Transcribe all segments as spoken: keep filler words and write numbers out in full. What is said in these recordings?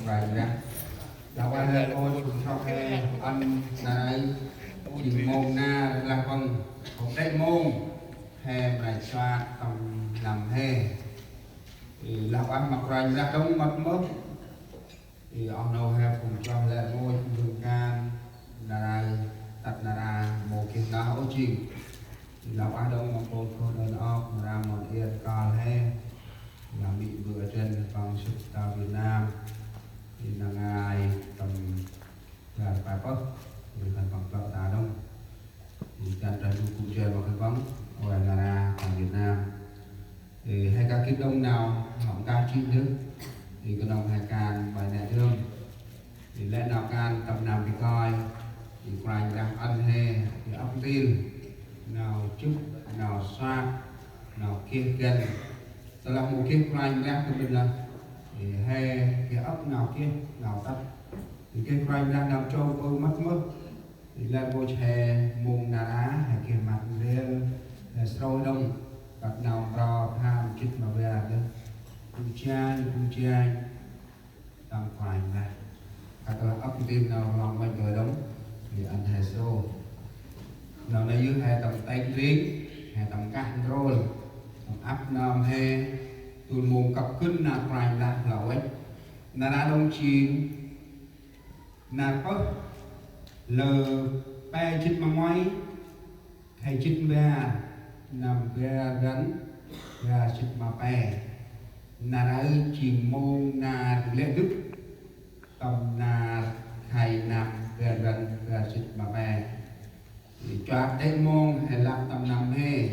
Kôranh Brah. Lah ueh lĕ rngôch phung chroh he ăn nar aơ jêng mông nar lah păng hŏ đê̆ mông he mra chuat tâm năm he. Ê, lah ueh ma Kôranh Brah đŏng mât mơh. Ê, oh nô he phung chroh lĕ rngôch phung kan nar aơ tât nar aơ mâu geh nơh ôh jêng. Ê, lah ueh đŏng ma mpôl khôl đŏng ôp nar aơ mon iăt kơl he. Lah mĭn bơh atrên păng sŭt ta Việt Nam. Ê, năng ai tâm bar pe pơh. Ê, khân păng plơ̆ ta đŏng. Ê, Kôranh Brah gŭ jêh ma khân păng. Ôi, nar aơ ta Việt Nam. Ê, he kah gĭt đŏng nau hŏ nkah jêh dơh. Ê, knŏng he kan bai nĕ dơm. Ê, lĕ nau kan tâm năm bi kơi. Ê, Kôranh Brah ăn he, ê, ăp ntil nau chŭp, nau sat, nau geh găn. Tơlah mâu geh Kôranh Brah tâm ban lah. Ê, he geh ăp nau geh, nau tât. Ê, geh Kôranh Brah nau chông pơ mât mơh. Ê, lĕ rngôch he mông nar aơ, he geh măt ndrel, he srôi đŏng, kăt nau mprơ pham jê̆t ma bar dơh. Pŭ janh, pŭ janh, tâm Kôranh Brah. Kăt lah ăp ntil nau rlong măt ndrel đŏng, ê, ăn he srôi. Nau nây yơh he tâm têng ring, he tâm nkah ndrôl, tâm ăp nơm he, tŭl mông kăp gân nar Kôranh Brah lah ueh. Nar aơ đŏng jêng, nar pơh, lơ pe jê̆t ma nguay, khay jê̆t ma bar, năm bar rbăn, bar jê̆t ma pe. Nar aơ jêng mông nar lĕ dŭt, tâm nar khay năm bar rbăn, bar jê̆t ma pe. Chuat đê̆ mông he lăp tâm năm he.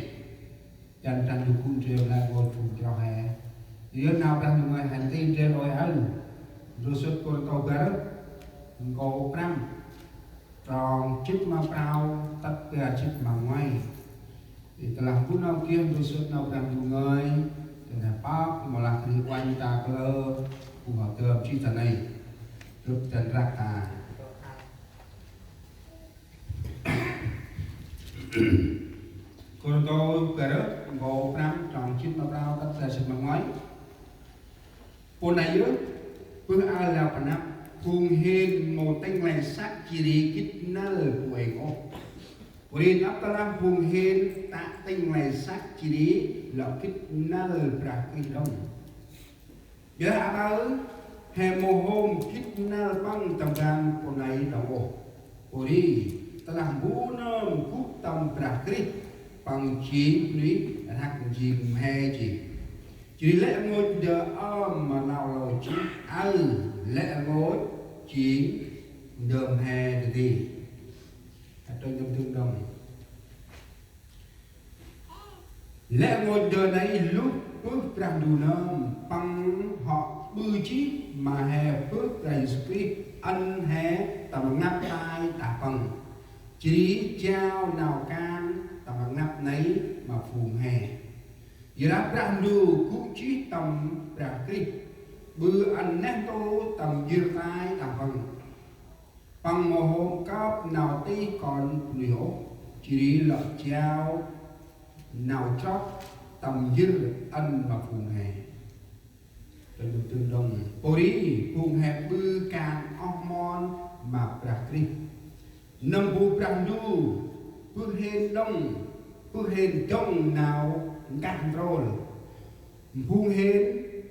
Kôranh Brah gŭ ndrel lĕ rngôch phung chroh he. Yơn nau Brah Ndu ngơi he nti ndrel ôi aơ. Ndrôl sŭt Kôrintô bar, nkô̆ prăm, trong jê̆t ma prao tât bar jê̆t ma nguay. Ê, tơlah mbu nơm geh ndrôl sŭt nau Brah Ndu ngơi, dăn he pơk mâu lah geh uănh ta kalơ, phung hŏ dơm jêh ta nây. Gâp dăn răk ta. Kôrintô bar, nkô̆ prăm, trong jê̆t ma prao tât bar jê̆t ma nguay. Pô nây yơh, bơh aơ lah panăp, phung hên mâu tĭng lĕ săk jêh ri gĭt năl bu êng ôh. Pô ri năp tơlah phung hên tă tĭng lĕ săk jêh ri lŏ gĭt năl Brah Krist đŏng. Ƀiălah aƀaơ he mâu hôm gĭt năl păng tâm ban pô nây đŏng ôh. Pô ri, tơlah mbu nơm gŭ tâm Brah Krist, păng jêng bunuyh rhăk njêng mhe jêh. Jêh ri lĕ rngôch ndơ ơm ma nau lơ jêh, aơ lĕ rngôch jêng ndơ mhe dadê. Atơi nâm tương đồng. Lĕ rngôch ndơ nây luh bơh Brah Ndu nơm, păng hŏ ƀư jêh ma he bơh Brah Yêsu Krist ăn he tâm rnglăp tay đah păng. Jêh ri jao nau kan tâm rnglăp nây ma phung he. Yor dah Brah Ndu gŭ jêh tâm Brah Krist, ƀư ăn neh ntu tâm njĭr tay đah păng. Păng mâu hôm kơp nau tih kon bunuyh ôh, jêh ri lŏ jao nau chroh tâm njĭr ăn ma phung he. Tơl nôk tơl đŏng. Pô ri, phung he ƀư kan oh mon ma Brah Krist. Nâm bu Brah Ndu, bơh hên đŏng, bơh hên dŏng nau nkah ndrôl. Phung hên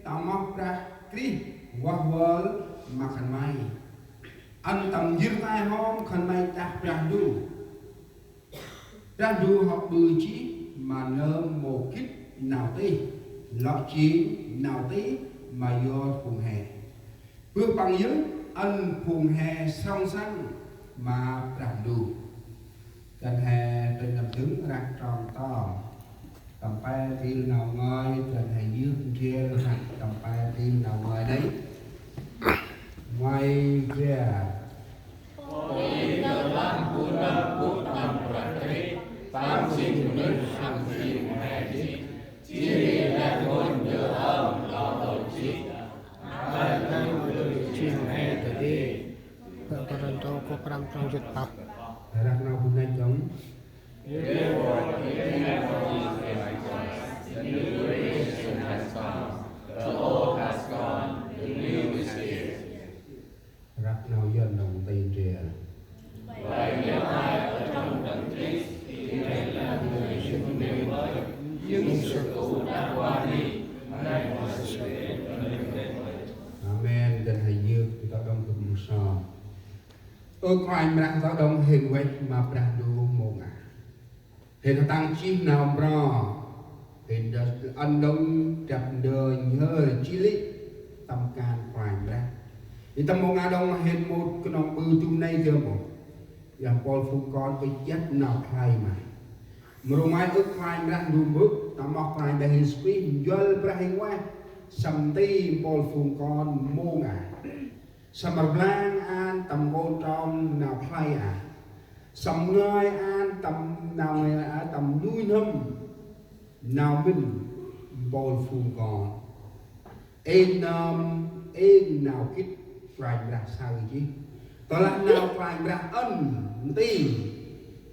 tâm oh Brah Krist vah vơl ma khân may. Ăn tâm njĭr tay hŏm khân may đah Brah Ndu. Brah Ndu hŏ ƀư jêh ma nơm mâu gĭt nau tih, lŏ jêng nau tih ma yor phung he. Bơh păng yơh ăn phung he srăng săng ma Brah Ndu. Dăn he tơl nâm dâng răk trong to. Tâm pe ntil nau ngơi, dăn he yơk ndrel răk tâm pe ntil nau ngơi nây. Ngơi ria. Ôi, tơlah bu nơm gŭ tâm Brah Krist, păng jêng bunuyh hăn jêng mhe jêh. Jêh ri lĕ rngôch ndơ ơm lŏ dôl jêh. Lĕ rngôch ndơ jêng mhe dadê. Kôrintô kô prăm trong jât pơh. Răk nau bu năch đŏng. Therefore, if any one is in Christ, the new creation has come. The old has gone, the new is here. Ơ Kôranh Brah, ta đŏng hên văch ma Brah Ndu mông a. Hên tăng jêh nau mro. Hên đa ăn đŏng drăp ndơ nhhơ jêh lĕ tâm kan Kôranh Brah. I tâm mông a đŏng hên mâu knŏng ƀư dŭm nây dơm ôh. Yơn mpôl phung kon ŭch iăt nau khlay ma. Mrô ngoai ơ Kôranh Brah Ndu Mbơ̆, tâm moh Kôranh Brah Yêsu Krist, njuăl Brah Huêng Ueh, săm nti mpôl phung kon mông a. Săm rblang ăn tâm nkôl trong nau khlay a. Săm ngơi ăn tâm nau ngơi a, tâm nuih n'hâm nau mĭn mpôl phung kon. Êng nơm, êng nau gĭt Kôranh Brah saơ jêh. Tơlah nau Kôranh Brah ăn nti,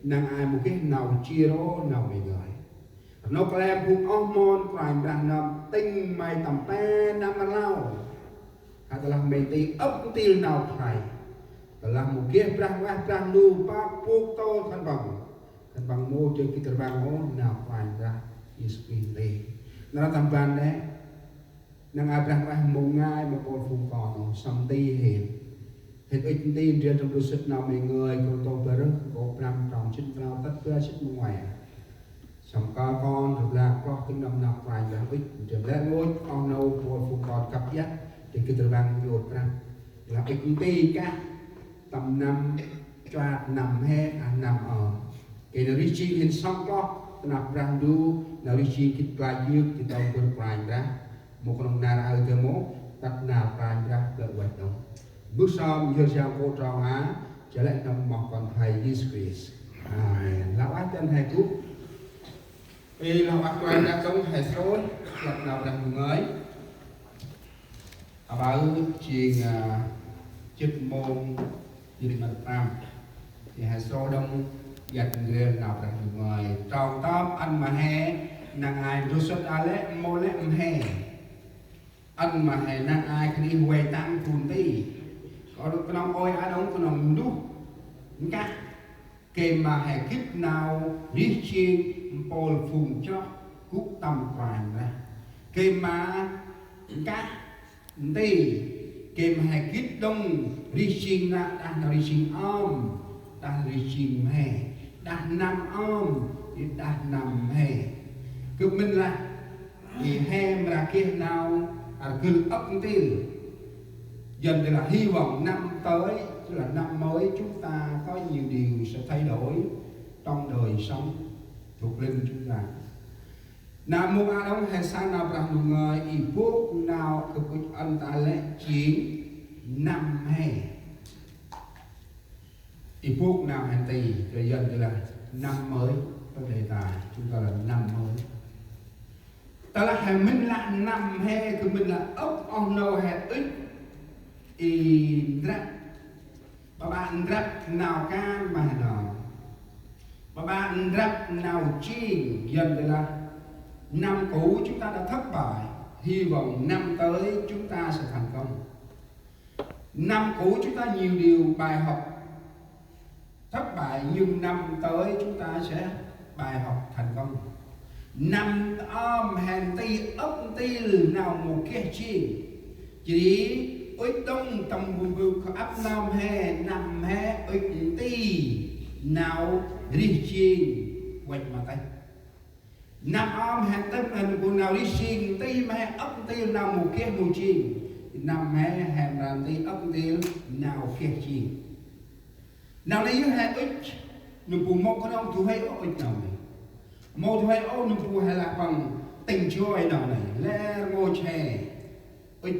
năng ai mâu geh nau jêr ôh nau mĭn ngơi. Rnôk klem phung oh mon Kôranh Brah nơm tĭng may tâm pe năm rlau. Hă tơlah may nti ăp ntil nau khlay. Tơlah mâu geh Brah Huêng Ueh Brah Ndu pă pôk tôl khân păng. Khân păng mâu dơi gĭt rbăng ôh nau Kôranh Brah Yêsu Krist nti. Nar tâm ban nê. Năng ai Brah Huêng Ueh mông ngai ma mpôl phung kon ôh, săm nti hên. Hên ŭch nti ndrel tâm ndrôl sĭt nau mĭn ngơi, Kôrintô bar, nkô̆ prăm trong jê̆t prao tât bar jê̆t ma nguay. Săm kơl kon, rblang kloh tĭng nâm nau Kôranh Brah ŭch, ndrel lĕ rngôch, oh nô mpôl phung kon kăp iăt, dơi gĭt rbăng ndjôt prăm. Lah ŭch nti kah, tâm năm, chuat năm he, ah năm ơm. Gay nau rêh jêng hên sŏng kloh ta năp Brah Ndu, nau rêh jêng gĭt klach yơk, gĭt đŏng bơr Kôranh Brah. Mâu knŏng nar aơ dơm ôh, tât nar Kôranh Brah plơ̆ văch đŏng. Mbơh sơm, yơr jao nkô̆ trong a, jêh lĕ nâm moh Kon Phay Yêsu Krist. Amen. Lah ueh dăn he gŭ. Ê, lah ueh Kôranh Brah đŏng he srôih, lăp nau Brah Ndu ngơi. Aƀaơ jêng, a, jê̆t mông jê̆t măt prăm. Jêh he srôih đŏng iăt ndrel nau Brah Ndu ngơi. Trong tơm ăn ma he, năng ai ndrôl sĭt a lĕ, mâu lĕ mhe. Ăn ma he năng ai khân ih vay tăng phung nti. Kơl knŏng ôi a đŏng knŏng nduh. Nkah. Gay ma he gĭt nau rêh jêng mpôl phung chroh gŭ tâm Kôranh Brah. Gay ma nkah nti, gay ma he gĭt đŏng rêh jêng nau đah nau rêh jêng ơm, đah rêh jêng mhe, đah năm ơm, đah năm mhe. Gâp mĭn lah, i he mra geh nau rgâl âk ntil. Dần thì là hy vọng năm tới, tức là năm mới chúng ta có nhiều điều sẽ thay đổi trong đời sống thuộc linh chúng ta. Nau mông a đŏng he sa nau Brah Ndu ngơi i bôk nau gâp ŭch ăn ta lĕ jêng năm he. I bôk nau he nti, cho dân thì là năm mới, trong đề tài chúng ta là năm mới. Tơlah he mĭn lah năm he, gâp mĭn lah âk oh nô he ŭch i ndrăp. Ƀaƀă ndrăp nau kan ma he nơm. Ƀaƀă ndrăp nau jêng, dân thì là năm cũ chúng ta đã thất bại, hy vọng năm tới chúng ta sẽ thành công. Năm cũ chúng ta nhiều điều bài học thất bại, nhưng năm tới chúng ta sẽ bài học thành công. Năm ơm he nti âk ntil nau mâu geh jêng. Jêh ri ŭch đŏng tâm bu bu kơ ăp năm he, năm he ŭch nti nau rêh jêng văch ma têh. Năm ơm he tâm he bu nau rêh jêng nti ma he âk ntil nau mâu geh mâu jêng. Năm he he mra nti âk ntil nau geh jêng. Nau nây yơh he ŭch, nâm bu mâu knŏng du huê ôh ŭch nau nây. Mâu du huê ôh nâm bu he lah păng tĭng joi nau nây, lĕ rngôch he. Ơ,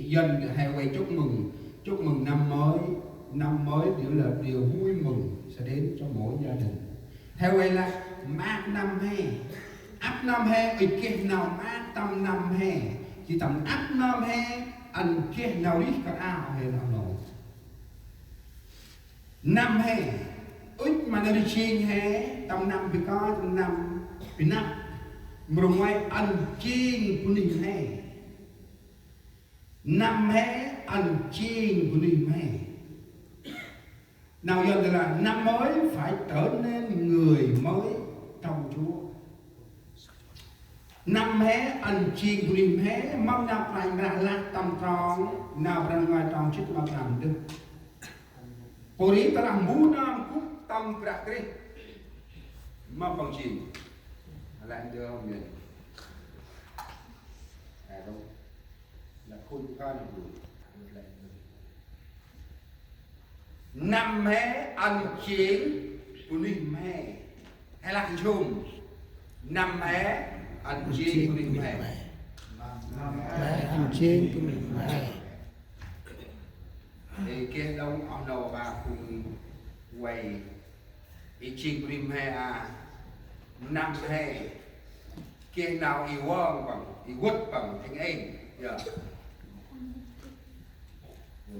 dân hay quay chúc mừng, chúc mừng năm mới. Năm mới điều là điều vui mừng sẽ đến cho mỗi gia đình. Hay quay là mát năm he. Ăp năm he, ơi keh nau mát tâm năm he. Chỉ tâm ăp năm he, ăn keh nau rih kơ ao he nau nô. Năm he, ŭch ma nau rêh jêng he, tâm năm bi kơi, tâm năm bi năp. Mrô ngoai ăn jêng bunuyh he. Năm he ăn jêng bunuyh mhe. Nau Yuăn thì là năm mới phải trở nên người mới trong Chúa. Năm he ăn jêng bunuyh mhe, mâm nau Kôranh Brah lah tâm trong, nau Brah Ndu ngơi trong jê̆t ma prăm dơh. Pô ri tơ lah mbu nơm gŭ tâm Brah Krist ma păng jêng. Lĕ ndơ miên. Ê, dŏng. Lĕ khôn khan bu. Năm he ăn jêng bunuyh mhe. He lah jôm. Năm he ăn jêng bunuyh mhe. Mhe ăn jêng bunuyh mhe. Ê, geh đŏng oh nô ba phung vay. Ê jêng bunuyh mhe a. Năm he. Geh nau ê vơng păng, ê vât păng, êng êng. Yơ.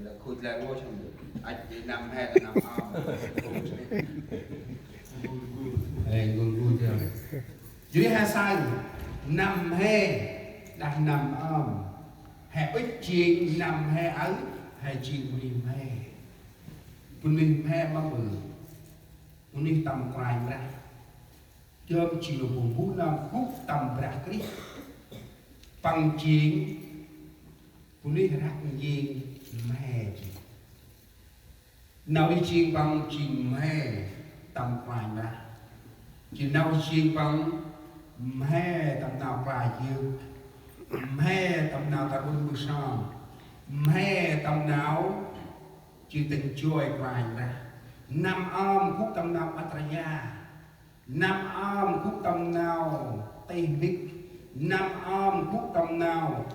Lĕ khôch lĕ ngô sâm. Ăch ê năm he, năm om. Ê, ngul ngul yơ. Jêh ri he saơ, năm he, đah năm om. He ŭch jêng năm he aơ, he jêng bunuyh mhe. Bunuyh mhe ma bơ. Bunuyh tâm Kôranh Brah. Dơm jêng lah mbu nơm gŭ tâm Brah Krist. Păng jêng bunuyh răk njêng mhe jêng. Nau ri jêng păng jêng mhe tâm Kôranh Brah. Jêng nau ri jêng păng mhe tâm nau kla jêng. Mhe tâm nau ta run mơ sơm. Mhe tâm nau jêng tĭng joi Kôranh Brah. Năm om gŭ tâm nau ăt raya. Năm om gŭ tâm nau tih mhĭk. Năm om gŭ tâm nau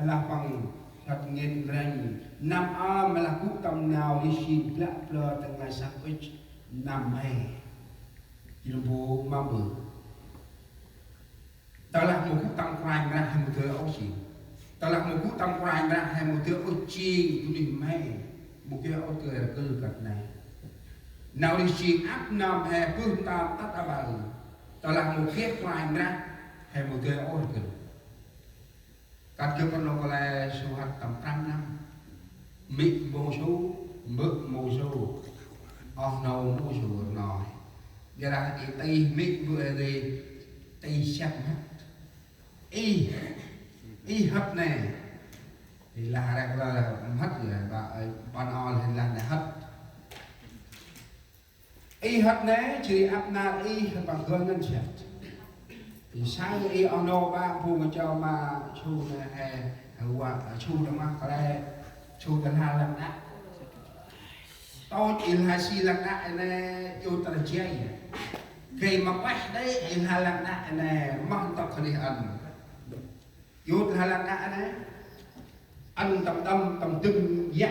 lah păng săt ngên ranh. Năm om lah gŭ tâm nau ri sin blă blơ tơ nglay săk ŭch. Năm mhe. Jêng lah mbu ma bơ. Tơ lah mâu gŭ tâm Kôranh Brah he mâu dơi ôh jêng. Tơ lah mâu gŭ tâm Kôranh Brah he mâu dơi ôh jêng bunuyh mhe. Mâu geh ôh dơi rkư kơt nê. Nau ri jêng ăp nơm he bơh ntơm tât aƀaơ. Tơ lah mâu geh Kôranh Brah he mâu dơi ôh rkư. Kăt gâp rnôk kăl e sô hăt tâm prăm năm. Mê̆ mâu sô, mbơ̆ mâu sô. Oh nô mâu sô rnoi. Ƀiălah i tih mê̆ mbơ̆ he tih săk mhĭk. Ih, ih hăt nê. Ih lah rek lah mhĭk yơh, ba, ê, ƀăn ol lah nê hăt. Ih hăt nê, jêh ri ăp nar ih hăt păng gơnh ngăn săk. Ih saơ ih oh nô ƀă bu ma chô ma su nê he, he wa, su nê ma kăl e, su nê lah lăng đă. Tôt ih lah si lăng đă nê, yô tơ jay. Gay ma pah đê, ih lah lăng đă nê, mah ntŭk kơt ih ăn. Yôt lah lăng đă nê. Ăn tâm đăm, tâm dâng yă